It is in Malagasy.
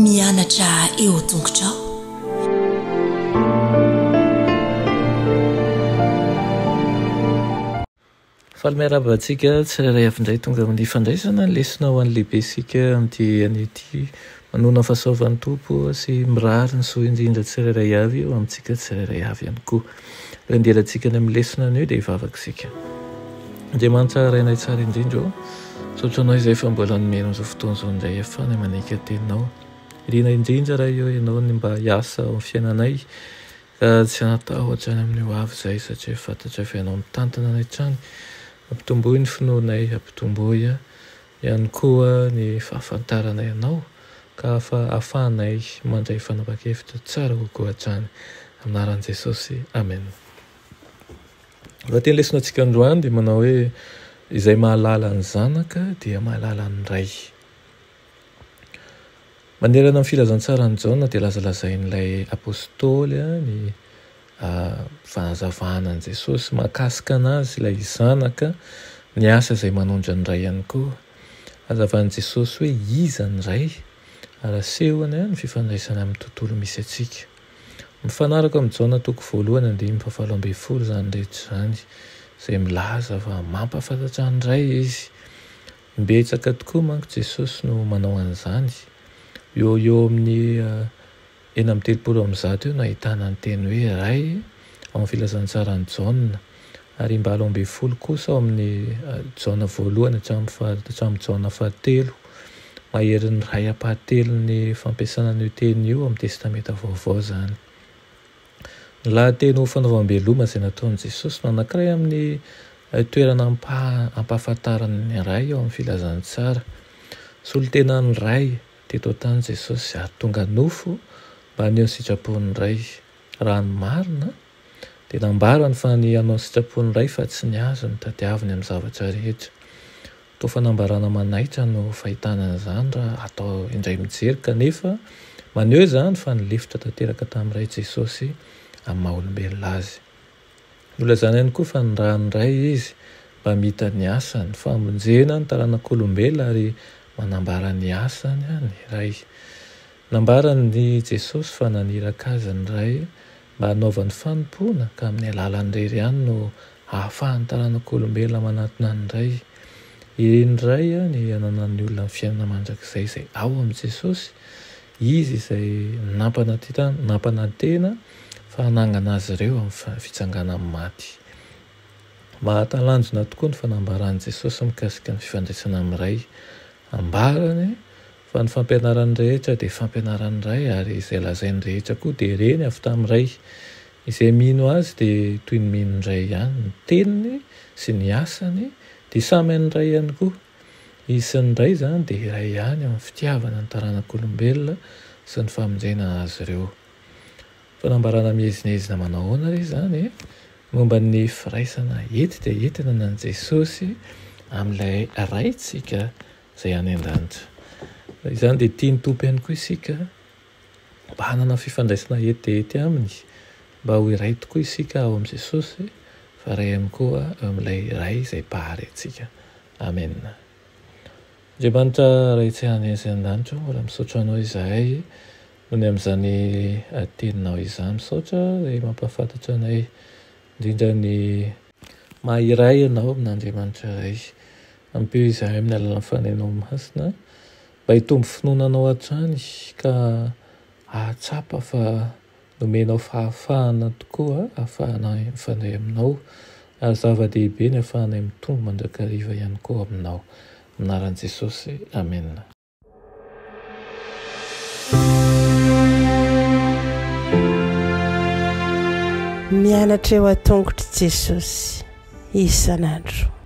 Mianatra eo an-tongotrao. Faly miarahaba antsika tsirairay avy indray tonga amin'ny fandraisana ny lesona ho an'ny lehibe isika amin'ity anio ity. Manoana ny fahasoavan'ny Tompo sy mirary ny soa indrindra tsirairay avy ho amintsika tsirairay avy ihany koa. Raha andeha hialantsika any amin'ny lesona anio dia hivavaka isika. Andriamanitra Rainay tsara indrindra ô, misaotra Anao izay fa mbola nomenao izao fotoana izao indray ahafahanay manaiky ny Teninao. Irina indrindra Ray ô Ianao ny mba hiasa ao amin'ny fiainanay Ka tsy hatahotra any amin'ny ho avy izahay satria fantatray fa Ianao mitantana anay hatrany. Ampitomboy ny finoanay, ampitomboy ihany koa ny fahafantaranay Anao ka ahafahanay mandray fanapahan-kevitra tsara kokoa hatrany. Amin'ny anaran'i Jesosy, Amen. Lohateny lesona antsika androany dia manao hoe Izay mahalala ny Zanaka dia mahalala ny Ray. Manerana ny Filazantsaran'i Jaona dia lazalazain'ilay apostoly ny fanazavana an'i Jesosy mahakasika an'azy ilay Zanaka, ny asa izay manondro ny Ray ihany koa. Hazavan'i Jesosy hoe iza ny Ray ary asehony ny fifandraisany amin'ny tontolo misy antsika. Mifanaraka amin'i Jaona toko voalohany andininy fahavalo ambinifolo izany rehetra izany, izay milaza fa mampahafantatra ny Ray izy. Imbetsaka tokoa manko Jesosy no manao an'izany. Eo ho eo amin'ny 136 eo no ahitana ny teny hoe Ray ao amin'ny Filazantsaran'i Jaona, ary imbalo ambinifolo kosa ao amin'ny Jaona voalohany hatramin'ny faha hatramin'ny Jaona fahatelo. Maherin'ny iray ampahatelon'ny fampiasana an'io teny io ao amin'ny Testamenta Vaovao izany. Ny lahateny ho fanaovam-beloma izay nataon'i Jesosy no anankiray amin'ny toerana ampahafantarany ny Ray ao amin'ny filazantsara. Solontenan'ny Ray teto an-tany Jesosy ary tonga nofo mba haneho ny sitrapon'ny Ray. Raha ny marina, dia nambarany fa ny hanao ny sitrapon'ny Ray fa tsy ny azy no tadiaviny amin'ny zavatra rehetra. Toa fanambarana manaitra no fahitana an'izany raha atao indray mijery kanefa maneho izany fa nilefitra tanteraka tamin'ny Ray Jesosy amin'ny maha olombelona Azy. Nolazany ihany koa fa nirahan'ny Ray Izy mba hamita ny asany, famonjena ny taranak'olombelona ary manambara ny asany ny Ray. Nambaran'i Jesosy fa naniraka Azy ny Ray mba hanaovany fanompoana ka amin'ny alalany irery ihany no ahafahan'ny taranak'olombelona manatona ny Ray. Irin'ny Ray ny hananan'ny olona ny fiainana mandrakizay izay ao amin'i Jesosy, Izy izay nampanantena fa hanangana azy ireo amin'ny fitsanganan'ny maty. Mahatalanjona tokoa ny fanambaran'i Jesosy mikasika ny fifandraisana amin'ny Ray. Ambarany Fa ny fampianarany rehetra dia fampianaran'ny Ray, ary izay lazainy rehetra koa dia reny avy tamin'ny Ray. Izay mino Azy dia toy ny mino ny Ray ihany, ny teniny sy ny asany dia samy an'ny Ray ihany koa. Izy sy ny Ray izany dia iray ihany amin'ny fitiavana ny taranak'olombelona sy ny famonjena azy ireo. Fanambarana miezinezina manao ahoana re izany e? Momba ny firaisana ety dia ety ananan'i Jesosy amin'ilay Raintsika izay any an-danitra. Noho izany dia tian'ny Tompo ihany koa isika mba hanana fifandraisana ety dia ety Aminy, mba ho iray tokoa isika ao amin'i Jesosy, fa iray ihany koa eo amin'ilay Ray izay Mpahary antsika. Amena. Andriamanitra Ray tsy any izay an-danitra ô, mbola misaotra Anao izahay noho ny amin'izany teninao izany. Misaotra izay mampahafantatra anay indrindra ny maha iray Anao amin'Andriamanitra Ray. Ampio izahay amin'ny alalan'ny Fanahinao Masina mba hitombo finoana Anao hatrany ka hahatsapa fa nomenao fahafahana tokoa ahafahanay mifandray Aminao ary zava-dehibe ny ahafahanay mitombo mandrakariva ihany koa Aminao. Amin'ny anaran'i Jesosy, Amena. Mianatra eo an-tongotr'i Jesosy isan'andro.